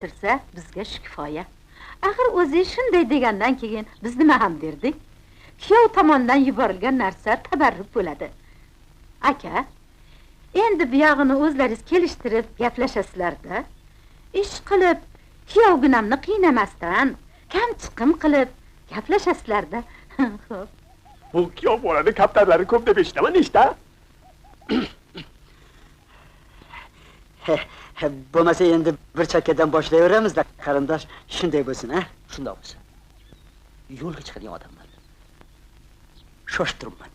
Kelishtirsa, bizga shu kifoya. Axir o'zi shunday degandan keyin biz nima ham derdik? Kuyov tomondan yuborilgan narsa tabarruk bo'ladi. Aka, endi buyog'ini o'zlaringiz kelishtirib gaplashasizlar-da. Ish qilib, kuyovginamni qiynamasdan, kam chiqim qilib gaplashasizlar-da. Xo'p. Bu kuyov bolani kaptarlari ko'p deb eshitaman, nechta? Bo'lmasa endi bir chakkadan boshlayveramiz-da, qarindosh, shunday bo'lsin, a? Shunday bo'lsin. Yo'lga chiqadigan odamman. Shoshib turibman.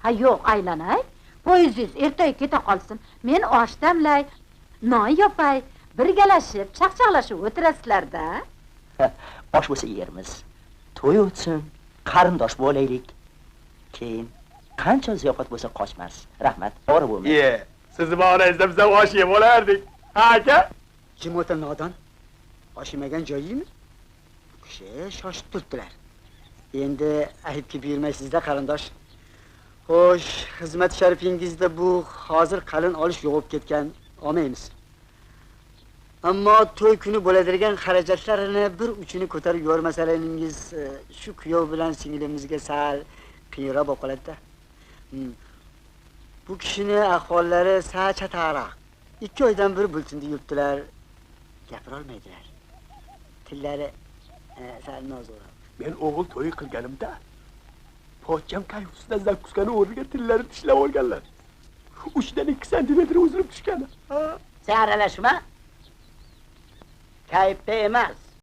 Ha, yo'q, aylanay. Poyezdingiz ertaga keta qolsin. Men osh damlay, non yopay, birgalashib, chaqchaqlashib o'tirasizlar-da. Osh bo'lsa yermiz. To'y o'tsin, qarindosh bo'laylik. Keyin qancha ziyofat bo'lsa qochmas. Rahmat, og'ir bo'lmang. Ye, sizni onangizda biz ham osh yeb olardik. Ha, aka? Jim o'tir nodon. Osh yemagan joyingmi? Bu kishi shoshib turibdilar. Endi aybga buyurmaysizda, qarindosh. Xo'sh, xizmat sharifingizda bu hozir qalin olish yo'qolib ketgan, olmaymiz. Ammo to'y kuni bo'ladigan xarajatlarini bir uchini ko'tarib yormasalaringiz, shu kuyov bilan singlimizga sal qiyinroq bo'lib qoladi-da. Bu kishini ahvollari sal chatoqroq. 2 oydan bir bultinda yuribdilar, gapira olmaydilar. Tillari sal nozo'roq. Men o'g'il to'yi qilganimda pochcham kayf ustida zakuskani o'rniga tillarini tishlab olganlar. 3dan 2 santimetr uzilib tushgan. Sen aralashma. Kayfda emas,